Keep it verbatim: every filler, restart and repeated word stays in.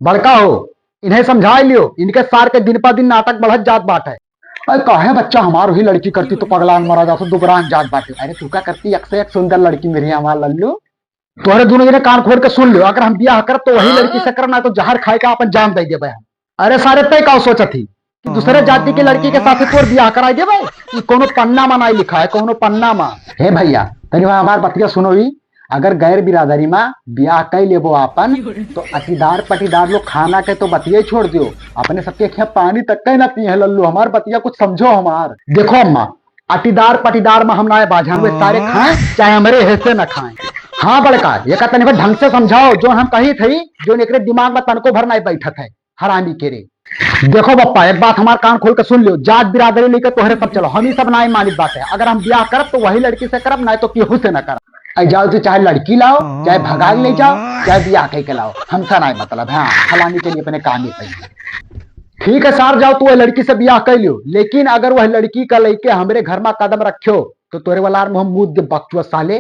बड़का हो, इन्हें समझाइ लियो, इनके सार के दिन पा दिन नाटक बढ़त जात बाटे। अरे काहे बच्चा, हमार वही लड़की करती तो पगलान मरा जात, दुबरान जात बाटे। अरे तू का करती, एक से एक सुंदर लड़की मिली हमार लल्लू। तोहरे दुनो जने कान खोल के सुन लियो, अगर हम बियाह करब तो वही लड़की से करब, ना तो जहर खाइ के आपन जान दइ देबे हम। अरे सारे, तै का सोचत ही कि दूसरे जाति के लड़की के साथे तोर बियाह कराइ देबे? ई कउनो पन्ना मा नाहीं लिखा है, कउनो पन्ना मा। हे भइया, तनी वहाँ हमार बतिया सुनो ही। अगर गैर बिरादरी मा बियाह कइ लेबो आपन, तो अटीदार पटीदार लोग खाना के तो बतिया ही छोड़ दियो, अपने सबके खियाँ पानी तक के ना पिए हैं लल्लू। हमार बतिया कुछ समझो हमार। देखो अम्मा, अटीदार पटीदार मा हम नाहीं बाझा, वे सारे खाएँ चाहे हमरे हिस्से ना खाएँ। हाँ बड़का, एका तनी भर ढंग से समझाओ, जउन हम कहित ही, जउन एकरे दिमाग मा तनको भर नाहीं बैठत है। हरामी के रे। देखो बप्पा, एक बात हमार कान खोल के सुन लियो, जात बिरादरी लइके तोहरे सब चलो, हम ई सब नाहीं मानित बाटे। अगर हम बियाह करब तो वही लड़की से करब, नाहीं तो केहू से ना करब। अइ जाओ तू चाहे लड़की लाओ, चाहे भगाइ लइ जाओ, चाहे बियाह कइ के लाओ, हमसे नाहीं मतलब है। हाँ, फलानी के लिए अपने काम ही सही है। ठीक है सार, जाओ तू वह लड़की से बियाह कइ लियो, लेकिन अगर वह लड़की का लइके हमरे घर मा कदम रख्यो तो तोरे वाला मुँह मूद दे बकचुआ साले।